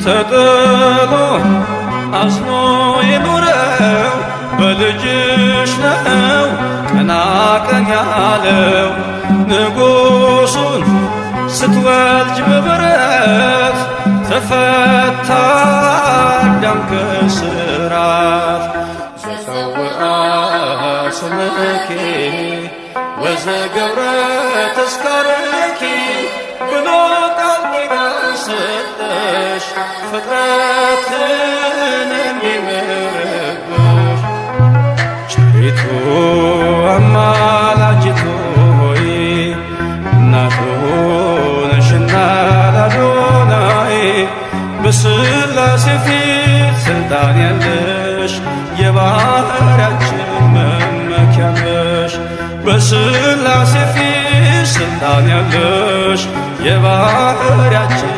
ተጥሎ አዝኖ የኖረው በልጅሽ ነው ቀና ቀን ያለው። ንጉሱን ስትወልጅ በበረት ተፈታ አዳም ከእስራት። ዘፀውዐ ስምኪ ወዘገብረ ተስካረኪ ብሎ ቃል ኪዳን ሰጠሽ ፍጥረትን የሚምርብሽ። ቸሪቱ አማላጅቱ ሆይ፣ እናቱ ነሽና ላዶናይ፣ በሥላሴ ፊት ስልጣን ያለሽ የባህርያችን መመኪያ ነሽ። በሥላሴ ፊት ስልጣን ያለሽ የባህርያችን